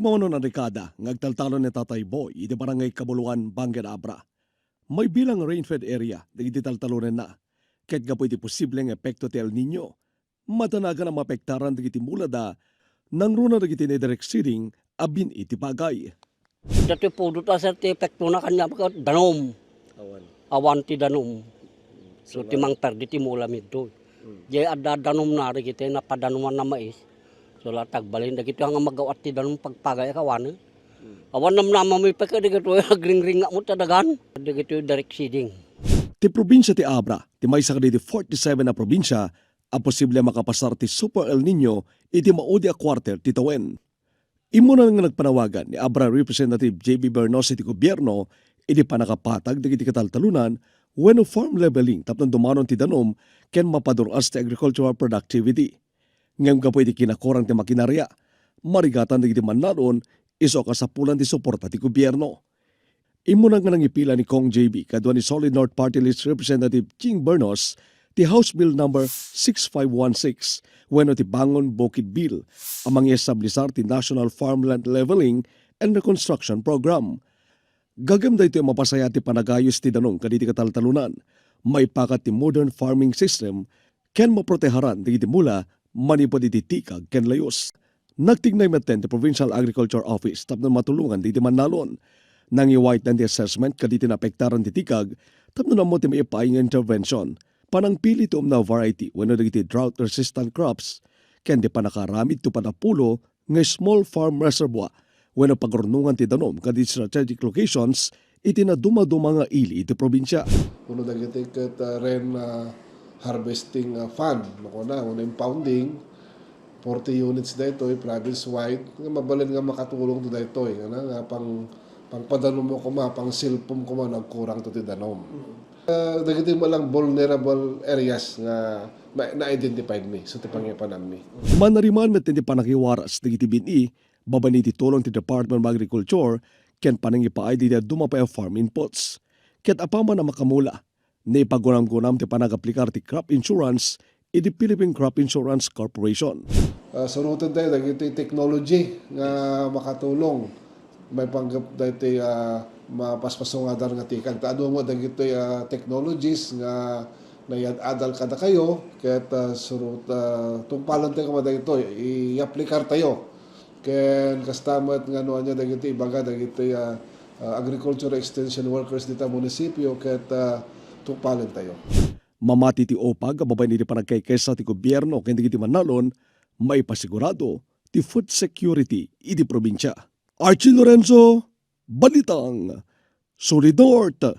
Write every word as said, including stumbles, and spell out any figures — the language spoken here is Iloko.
Uno a dekada nga agtaltalon ni Tatay Boy iti Barangay Kabuluan, Bangued, Abra. Maibilang rain-fed area dagiti taltalonenna, ket gapu iti posible nga epekto ti El Niño, madanagan a maapektaran dagiti mulada, nangruna dagiti nadirect seeding a bin-i ti pagay. Datoy pudot a, sir, ti epektona kaniak ket danum. Awan. Awan ti danum. So, ti mangperdi ti mula mi ditoy. Diay adda danumna dagiti napadanuman a mais. So, la tagbalin dagitoy nga magaw-at ti danum pagpagay a kawanen. Awan namnama mi pay ket dagitoy agringringnga met a dagan. Dagitoy direct seeding. Ti probinsia ti Abra ti maysa kadagiti forty-seven a probinsia a posible a makapasar ti Super El Niño iti maudi a quarter ti tawen. Immuna nga nagpanawagan ni Abra Representative J B Bernos iti gobierno idi pannakapatag dagiti kataltalonan wenno farm leveling tapno dumanon ti danum ken mapadur-as ti agricultural productivity. Ngem gapu iti kinakurang ti makinaria, marigatan dagiti mannalon isu a kasapulan ti suporta ti gobierno. Immuna nga nangipila ni Cong J B kadua ni Solid North Party List Representative Ching Bernos ti House Bill Number six five one six wenno ti Bangon Bukid Bill a mangiestablisar ti National Farmland Leveling and Reconstruction Program. Gagem daytoy a mapasayaat ti panagayus ti danum kadagiti kataltalonan, maipakat ti modern farming system ken maproteharan dagiti mula manipud iti tikag ken layus. Nagtignay metten ti Provincial Agriculture Office tapno matulongan dagiti mannalon. Nangiwayten ti assessment kadagiti naapektaran ti tikag tapno ammo ti maipaay nga intervention, panangpili ti umuna a variety wenno dagiti drought-resistant crops, ken ti pannakaaramid ti uppat a pulo nga small farm reservoir wenno pagurnongan ti danum kadagiti strategic locations iti nadumaduma nga ili iti probinsia. Wenno dagiti ket, ah, rain, ah, harvesting, ah, fund, no, kuna, wenno impounding, forty units daytoy province-wide nga mabalin nga makatulong to daytoy, nga, nga pang, pangpadanummo koma, pangsilpom koma no agkurangto ti danum. Ah, dagiti met lang vulnerable areas nga ma-, na-identified mi, so ti pangipananmi. Mannarimaan met ti pannakiwaras dagiti bin-i babaen iti tulong ti Department of Agriculture ken panangipaay dagiti dadduma pay a farm inputs. Ket apaman a makamula, naipagunamgunam ti panagaplikar ti crop insurance iti Philippine Crop Insurance Corporation. Ah, suroten tayo dagiti technology nga makatulong maipanggep dagiti, ah, mapaspasungadan nga tikag. Ta adu met dagiti, ah, technologies nga naiyad-adal kadakayo, ket, ah, surot, ah, tungpalen tayo koma dagitoy, i-, i-aplikar tayo. Ken kasta met nga no ania dagiti ibaga dagiti, ah, ah, agriculture extension workers dita munisipio ket, ah, tungpalen tayo. Mamati ti upag a babaen iti panagkaykaysa ti gobierno ken dagiti mannalon, maipasigurado ti food security iti probinsia. Archie Lorenzo, Balitang Solid North.